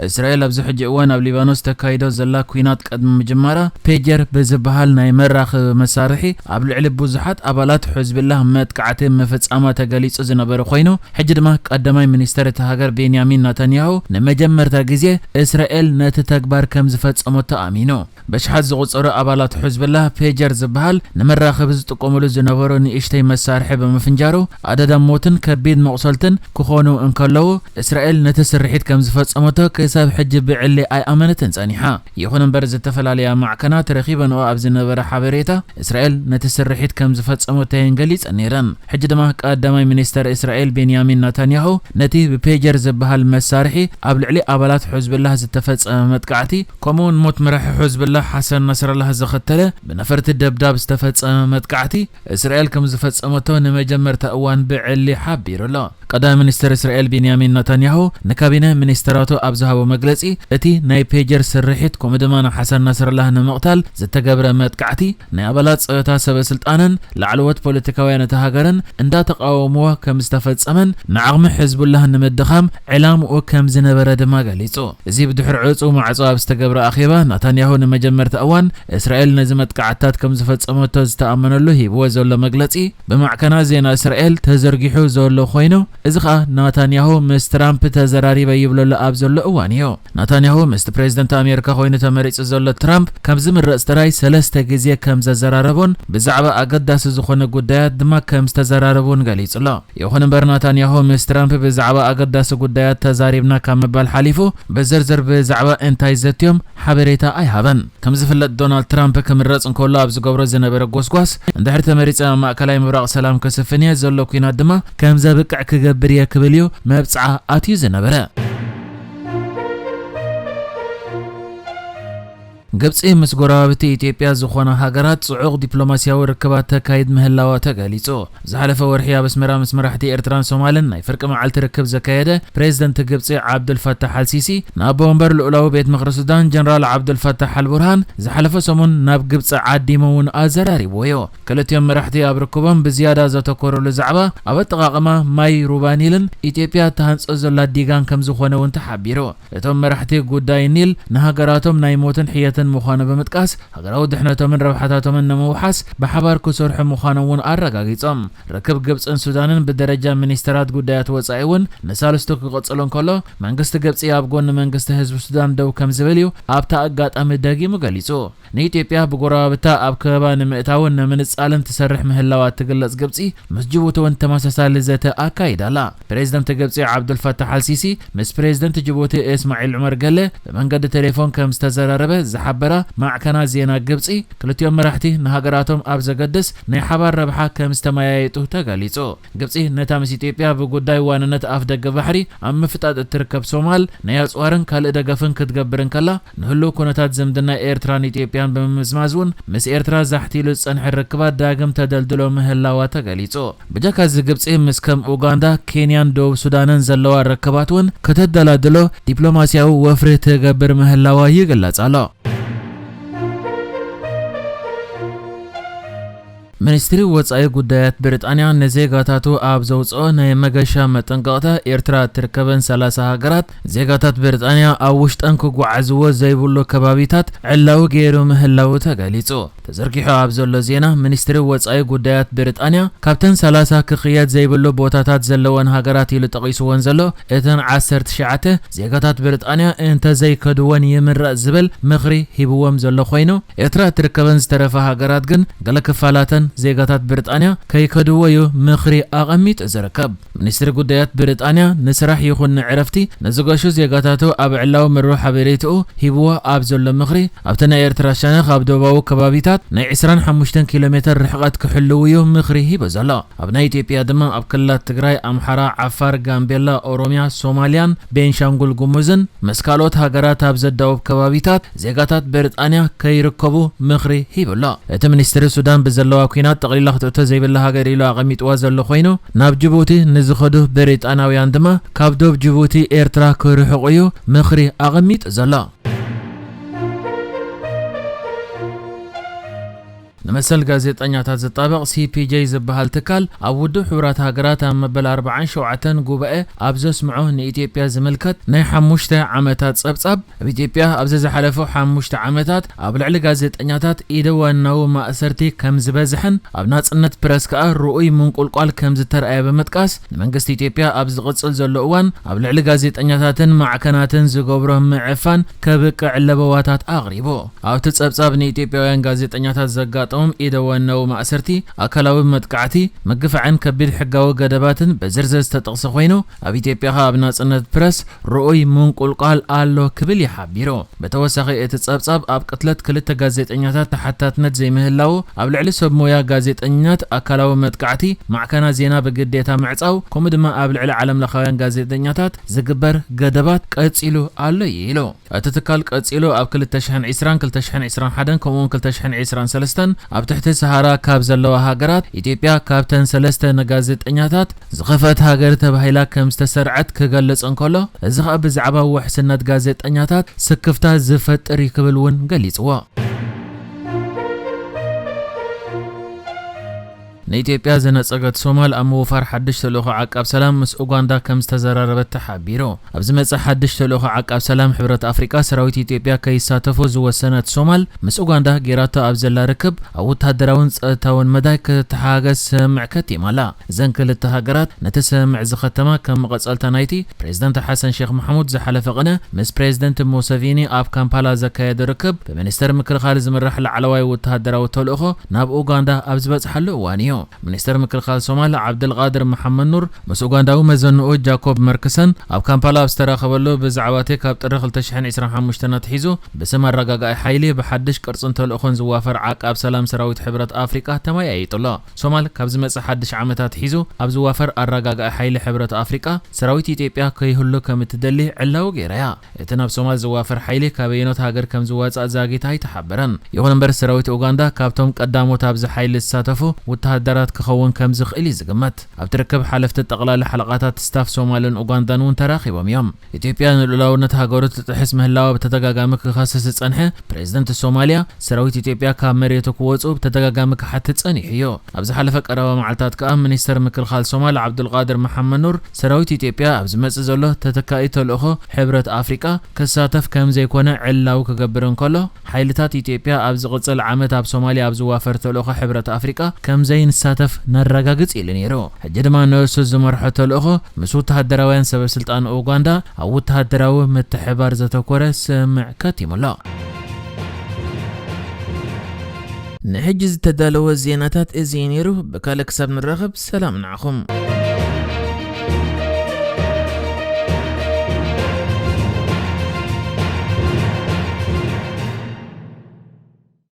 እስራኤል ኣብዚ ሕጂ እዋን ኣብ ሊባኖስ ተካይዶ ዘላ ኲናት ቅድሚ ምጅማራ፣ ፔጀር ብዝበሃል ናይ መራኸቢ መሳርሒ ኣብ ልዕሊ ብዙሓት ኣባላት ሕዝብላህ መጥቃዕቲ ምፍጻማ ተገሊጹ ዝነበረ ኮይኑ፣ ሕጂ ድማ ቀዳማይ ሚኒስተር እታ ሃገር ቤንያሚን ናታንያሁ ንመጀመርታ ግዜ እስራኤል ነቲ ተግባር ከም ዝፈጸመቶ ኣሚኑ። በሽሓት ዝቑጸሩ ኣባላት ሕዝብላህ ፔጀር ዝበሃል ንመራኸቢ ዝጥቀሙሉ ዝነበሩ ንእሽተይ መሳርሒ ብምፍንጃሩ ኣደዳ ሞትን ከቢድ መቑሰልትን ክኾኑ እንከለዉ፣ እስራኤል ነቲ ስርሒት ከም ዝፈጸመቶ ክሳብ ሕጂ ብዕሊ ኣይኣመነትን ጸኒሓ። ይኹን እምበር ዝተፈላለያ ማዕከናት ረኺበንኦ ኣብ ዝነበረ ሓበሬታ እስራኤል ነቲ ስርሒት ከም ዝፈጸመቶ እየን ገሊጸን ነይረን። ሕጂ ድማ ቀዳማይ ሚኒስተር እስራኤል ቤንያሚን ናታንያሁ ነቲ ብፔጀር ዝበሃል መሳርሒ ኣብ ልዕሊ ኣባላት ሕዝብላህ ዝተፈጸመ መጥቃዕቲ ከምኡውን ሞት መራሒ ሕዝብላህ ሓሰን ናስራላህ ዘኸተለ ብነፈርቲ ደብዳብ ዝተፈጸመ መጥቃዕቲ እስራኤል ከም ዝፈጸመቶ ንመጀመርታ እዋን ብዕሊ ሓቢሩ ኣሎ። ቀዳማይ ሚኒስተር እስራኤል ቤንያሚን ናታንያሁ ንካቢነ ሚኒስተራቱ ኣብ ዝሃቦ መግለጺ፣ እቲ ናይ ፔጀር ስርሒት ከምኡ ድማ ንሓሰን ናስራላህ ንምቕታል ዝተገብረ መጥቃዕቲ ናይ ኣባላት ጸጥታ ሰበ ስልጣንን ላዕለዎት ፖለቲካውያን እታ ሃገርን እንዳተቃወምዎ ከም ዝተፈጸመን ንዓቕሚ ሕዝቡላህ ንምድኻም ዕላምኡ ከም ዝነበረ ድማ ገሊጹ። እዚ ብድሕሪ ዕጹው ማዕጾ ኣብ ዝተገብረ ኣኼባ ናታንያሁ ንመጀመርታ እዋን እስራኤል ነዚ መጥቃዕትታት ከም ዝፈጸመቶ ዝተኣመነሉ ሂብዎ ዘሎ መግለጺ ብማዕከናት ዜና እስራኤል ተዘርጊሑ ዘሎ ኮይኑ፣ እዚ ኸኣ ናታንያሁ ምስ ትራምፕ ተዘራሪበ ይብለሉ ኣብ ዘሎ እዋን እዩ። ናታንያሁ ምስቲ ፕሬዝደንት ኣሜሪካ ኮይኑ ተመሪጹ ዘሎ ትራምፕ ካብ ዝምረጽ ጥራይ ሰለስተ ግዜ ከም ዘዘራረቦን ብዛዕባ ኣገዳሲ ዝኾነ ጉዳያት ድማ ከም ዝተዘራረቡን ገሊጹ ኣሎ። ይኹን እምበር ናታንያሁ ምስ ትራምፕ ብዛዕባ ኣገዳሲ ጉዳያት ተዛሪብና ካብ ምባል ሓሊፉ ብዝርዝር ብዛዕባ እንታይ ዘትዮም ሓበሬታ ኣይሃበን። ከም ዝፍለጥ ዶናልድ ትራምፕ ክምረጽ እንከሎ ኣብ ዝገብሮ ዝነበረ ጎስጓስ እንድሕር ተመሪጸ ኣብ ማእከላይ ምብራቕ ሰላም ከስፍን እየ፣ ዘሎ ኲናት ድማ ከም ዘብቅዕ ክገብር እየ ክብል እዩ መብጽዓ ኣትዩ ዝነበረ። ግብጺ ምስ ጎረባብቲ ኢትዮጵያ ዝኾና ሃገራት ጽዑቕ ዲፕሎማስያዊ ርክባት ተካይድ ምህላዋ ተገሊጹ። ዝሓለፈ ወርሒ ኣብ ኣስመራ ምስ መራሕቲ ኤርትራን ሶማልን ናይ ፍርቂ መዓልቲ ርክብ ዘካየደ ፕሬዝደንት ግብጺ ዓብዱልፈታሕ ኣልሲሲ፣ ንኣቦ ወንበር ልኡላዊ ቤት ምኽሪ ሱዳን ጀነራል ዓብዱልፈታሕ ኣልቡርሃን ዝሓለፈ ሰሙን ናብ ግብጺ ዓዲሙ እውን ኣዘራሪብዎ እዩ። ክልቲኦም መራሕቲ ኣብ ርክቦም ብዝያዳ ዘተኮሩሉ ዛዕባ ኣብ ኣጠቓቕማ ማይ ሩባ ኒልን ኢትዮጵያ እትሃንጾ ዘላ ዲጋን ከም ዝኾነ እውን ተሓቢሩ። እቶም መራሕቲ ጉዳይ ኒል ንሃገራቶም ናይ ሞትን ሕየትን ምዃኑ ብምጥቃስ፣ ሃገራዊ ድሕነቶምን ረብሓታቶምን ንምውሓስ ብሓባር ክሰርሑ ምዃኖም እውን ኣረጋጊጾም። ርክብ ግብጽን ሱዳንን ብደረጃ ሚኒስተራት ጉዳያት ወጻኢ እውን ንሳልስቱ ክቕጽል እንከሎ፣ መንግስቲ ግብጺ ኣብ ጎኒ መንግስቲ ህዝቢ ሱዳን ደው ከም ዝብል እዩ ኣብታ ኣጋጣሚ ደጊሙ ገሊጹ። ንኢትዮጵያ ብጎረባብታ ኣብ ከበባ ንምእታውን ንምንጻልን ትሰርሕ ምህላዋ እትግለጽ ግብጺ፣ ምስ ጅቡቲ እውን ተመሳሳሊ ዘተ ኣካይዳ ኣላ። ፕሬዝደንት ግብጺ ዓብዱልፈታሕ ኣልሲሲ ምስ ፕሬዝደንት ጅቡቲ እስማዒል ዑመር ገለ ብመንገዲ ቴሌፎን ከም ዝተዘራረበ ዝሓበራ ማዕከናት ዜና ግብጺ፣ ክልቲኦም መራሕቲ ንሃገራቶም ኣብ ዘገድስ ናይ ሓባር ረብሓ ከም ዝተመያየጡ ተገሊጹ። ግብጺ ነታ ምስ ኢትዮጵያ ብጉዳይ ዋንነት ኣፍ ደገ ባሕሪ ኣብ ምፍጣጥ እትርከብ ሶማል ናይ ኣጽዋርን ካልእ ደገፍን ክትገብር እንከላ፣ ንህሉው ኩነታት ዝምድና ኤርትራን ኢትዮጵያን ብምምዝማዝ እውን ምስ ኤርትራ ዛሕቲሉ ዝጸንሐ ርክባት ዳግም ተደልድሎ ምህላዋ ተገሊጹ። ብጀካ እዚ ግብጺ ምስ ከም ኡጋንዳ፣ ኬንያን ደቡብ ሱዳንን ዘለዋ ርክባት እውን ከተደላድሎ ዲፕሎማስያዊ ወፍሪ ትገብር ምህላዋ ይግለጽ ኣሎ። ሚኒስትሪ ወጻኢ ጉዳያት ብሪጣንያ ንዜጋታቱ ኣብ ዘውጽኦ ናይ መገሻ መጠንቀቕታ፣ ኤርትራ እትርከበን ሰላሳ ሃገራት ዜጋታት ብሪጣንያ ኣብ ውሽጠን ክጓዓዝዎ ዘይብሉ ከባቢታት ዕላዊ ገይሩ ምህላዉ ተገሊጹ። ተዘርጊሑ ኣብ ዘሎ ዜና፣ ሚኒስትሪ ወጻኢ ጉዳያት ብሪጣንያ ካብተን ሰላሳ ክኽየድ ዘይብሉ ቦታታት ዘለወን ሃገራት ኢሉ ጠቒስወን ዘሎ፣ እተን ዓሰርተ ትሽዓተ ዜጋታት ብሪጣንያ እንተዘይከድወን ይምረጽ ዝብል ምኽሪ ሂብዎም ዘሎ ኮይኑ፣ ኤርትራ እትርከበን ዝተረፋ ሃገራት ግን ገለ ክፋላተን ዜጋታት ብሪጣንያ ከይከድዎ እዩ ምኽሪ ኣቐሚጡ ዝርከብ። ሚኒስትሪ ጉዳያት ብሪጣንያ ንስራሕ ይኹን ንዕረፍቲ ንዝገሹ ዜጋታቱ ኣብ ዕላዊ መርበብ ሓበሬትኡ ሂብዎ ኣብ ዘሎ ምኽሪ፣ ኣብቲ ናይ ኤርትራ ሸነኽ ኣብ ደቡባዊ ከባቢታት ናይ ዕስራን ሓሙሽተን ኪሎ ሜተር ርሕቐት ክሕልዉ እዩ ምኽሪ ሂቡ ዘሎ። ኣብ ናይ ኢትዮጵያ ድማ ኣብ ክልላት ትግራይ፣ ኣምሓራ፣ ዓፋር፣ ጋምቤላ፣ ኦሮምያ፣ ሶማልያን ቤንሻንጉል ጉሙዝን ምስ ካልኦት ሃገራት ኣብ ዘዳውብ ከባቢታት ዜጋታት ብሪጣንያ ከይርከቡ ምኽሪ ሂቡ ኣሎ። እቲ ሚኒስትሪ፣ ሱዳን ብዘለዋ ኲናት ጠቕሊላ ክትእቶ ዘይብላ ሃገር ኢሉ ኣቐሚጥዋ ዘሎ ኮይኑ፣ ናብ ጅቡቲ ንዝኸዱ ብሪጣናውያን ድማ ካብ ዶብ ጅቡቲ ኤርትራ ክርሕቑ እዩ ምኽሪ ኣቐሚጡ ዘሎ። ንመሰል ጋዜጠኛታት ዝጣበቕ ሲ ፒ ጄ ዝበሃል ትካል ኣብ ውድብ ሕቡራት ሃገራት ኣብ መበል ኣርባዓን ሸውዓተን ጉባኤ ኣብ ዘስምዖ ንኢትዮጵያ ዝምልከት ናይ ሓሙሽተ ዓመታት ጸብጻብ፣ ኣብ ኢትዮጵያ ኣብዚ ዝሓለፉ ሓሙሽተ ዓመታት ኣብ ልዕሊ ጋዜጠኛታት ኢደወናዊ ማእሰርቲ ከም ዝበዝሐን ኣብ ናጽነት ፕረስ ከኣ ርኡይ ምንቁልቋል ከም ዝተረኣየ ብምጥቃስ፣ ንመንግስቲ ኢትዮጵያ ኣብ ዝቕጽል ዘሎ እዋን ኣብ ልዕሊ ጋዜጠኛታትን ማዕከናትን ዝገብሮ ምዕፋን ከብቅዕ ለበዋታት ኣቕሪቡ። ኣብቲ ጸብጻብ ንኢትዮጵያውያን ጋዜጠኛታት ዘጋጠሞም ኢደወናዊ ማእሰርቲ፣ ኣካላዊ መጥቃዕቲ፣ ምግፋዕን ከቢድ ሕጋዊ ገደባትን ብዝርዝር ዝተጠቕሰ ኮይኑ፣ ኣብ ኢትዮጵያ ከኣ ኣብ ናጽነት ፕረስ ርኡይ ምንቁልቋል ኣሎ ክብል እዩ ሓቢሩ። ብተወሳኺ እቲ ጸብጻብ ኣብ ቅትለት ክልተ ጋዜጠኛታት ተሓታትነት ዘይምህላዉ፣ ኣብ ልዕሊ ሰብ ሞያ ጋዜጠኛት ኣካላዊ መጥቃዕቲ፣ ማዕከና ዜና ብግዴታ ምዕጻው፣ ከምኡ ድማ ኣብ ልዕሊ ዓለም ለኻውያን ጋዜጠኛታት ዝግበር ገደባት ቀጺሉ ኣሎ እዩ ኢሉ። እቲ ትካል ቀጺሉ ኣብ ክልተ ሽሕን ዕስራን፣ ክልተ ሽሕን ዕስራን ሓደን ከምኡውን ክልተ ሽሕን ዕስራን ሰለስተን ኣብ ትሕቲ ሰሃራ ካብ ዘለዋ ሃገራት ኢትዮጵያ ካብተን ሰለስተ ንጋዜጠኛታት ዝኸፍአት ሃገር ተባሂላ ከም ዝተሰርዐት ክገልጽ እንከሎ፣ እዚ ኸኣ ብዛዕባ ውሕስነት ጋዜጠኛታት ስክፍታ ዝፈጥር እዩ ክብል እውን ገሊጽዎ። ንኢትዮጵያ ዝነጸገት ሶማል ኣብ ምውፋር ሓድሽ ተልእኾ ዓቃብ ሰላም ምስ ኡጋንዳ ከም ዝተዘራረበት ተሓቢሩ። ኣብ ዝመጽእ ሓድሽ ተልእኾ ዓቃብ ሰላም ሕብረት ኣፍሪቃ ሰራዊት ኢትዮጵያ ከይሳተፎ ዝወሰነት ሶማል፣ ምስ ኡጋንዳ ጌራቶ ኣብ ዘላ ርክብ ኣብ ወተሃደራውን ጸጥታውን መዳይ ክትተሓጋገዝ ስምምዕ ከቲማ ኣላ። እዘን ክልተ ሃገራት ነቲ ስምምዕ ዝኸተማ ከም መቐጸልታ ናይቲ ፕሬዝደንት ሓሰን ሼክ መሕሙድ ዝሓለፈ ቅነ ምስ ፕሬዝደንት ሙሰቪኒ ኣብ ካምፓላ ዘካየዶ ርክብ ብሚኒስተር ምክልኻል ዝምራሕ ላዕለዋይ ወተሃደራዊ ተልእኾ ናብ ኡጋንዳ ኣብ ዝበጽሓሉ እዋን እዩ። ሚኒስተር ምክልኻል ሶማል ዓብደልቃድር መሓመድ ኑር ምስ ኡጋንዳዊ መዘንኡ ጃኮብ መርክሰን ኣብ ካምፓላ ኣብ ዝተራኸበሉ፣ ብዛዕባ እቲ ካብ ጥሪ ክልተ ሽሕን ዕስራን ሓሙሽተን ኣትሒዙ ብስም ኣረጋጋኢ ሓይሊ ብሓድሽ ቅርጽን ተልእኾን ዝዋፈር ዓቃብ ሰላም ሰራዊት ሕብረት ኣፍሪቃ ተመያይጡ ኣሎ። ሶማል ካብ ዝመጽእ ሓድሽ ዓመት ኣትሒዙ ኣብ ዝዋፈር ኣረጋጋኢ ሓይሊ ሕብረት ኣፍሪቃ ሰራዊት ኢትዮጵያ ከይህሉ ከም እትደሊ ዕላዊ ገይራ እያ። እቲ ናብ ሶማል ዝዋፈር ሓይሊ ካበየኖት ሃገር ከም ዝዋጻእ ዛጊት ኣይተሓበረን። ይኹን እምበር ሰራዊት ኡጋንዳ ካብቶም ቀዳሞት ኣብዚ ሓይሊ ዝሳተፉ ወተሃደራት ክኸውን ከም ዝኽእል እዩ ዝግመት። ኣብቲ ርክብ ሓለፍቲ ጠቕላሊ ሓለቓታት ስታፍ ሶማልን ኡጋንዳን እውን ተራኺቦም እዮም። ኢትዮጵያ ንልኡላውነት ሃገሩ ትጥሕስ ምህላዋ ብተደጋጋሚ ክኸስስ ዝጸንሐ ፕሬዝደንት ሶማልያ፣ ሰራዊት ኢትዮጵያ ካብ መሬቱ ክወጹ ብተደጋጋሚ ክሓትት ጸኒሑ እዩ። ኣብ ዝሓለፈ ቀረባ መዓልታት ከኣ ሚኒስተር ምክልኻል ሶማል ዓብዱልቃድር መሓመድ ኑር፣ ሰራዊት ኢትዮጵያ ኣብ ዝመጽእ ዘሎ ተተካኢ ተልእኾ ሕብረት ኣፍሪቃ ክሳተፍ ከም ዘይኮነ ዕላዊ ክገብር እንከሎ፣ ሓይልታት ኢትዮጵያ ኣብ ዝቕጽል ዓመት ኣብ ሶማልያ ኣብ ዝዋፈር ተልእኾ ሕብረት ኣፍሪቃ ከም ዘይንሳተፍ ነረጋግጽ ኢሉ ነይሩ። ሕጂ ድማ ንሱ ዝመርሖ ተልእኾ ምስ ወተሃደራውያን ሰበ ስልጣን ኡጋንዳ ኣብ ወተሃደራዊ ምትሕባር ዘተኮረ ስምምዕ ከቲሙ ኣሎ። ንሕጂ ዝተዳለወ ዜናታት እዚ እዩ ነይሩ። ብካልእ ክሳብ ንራኸብ ሰላም ንዓኹም።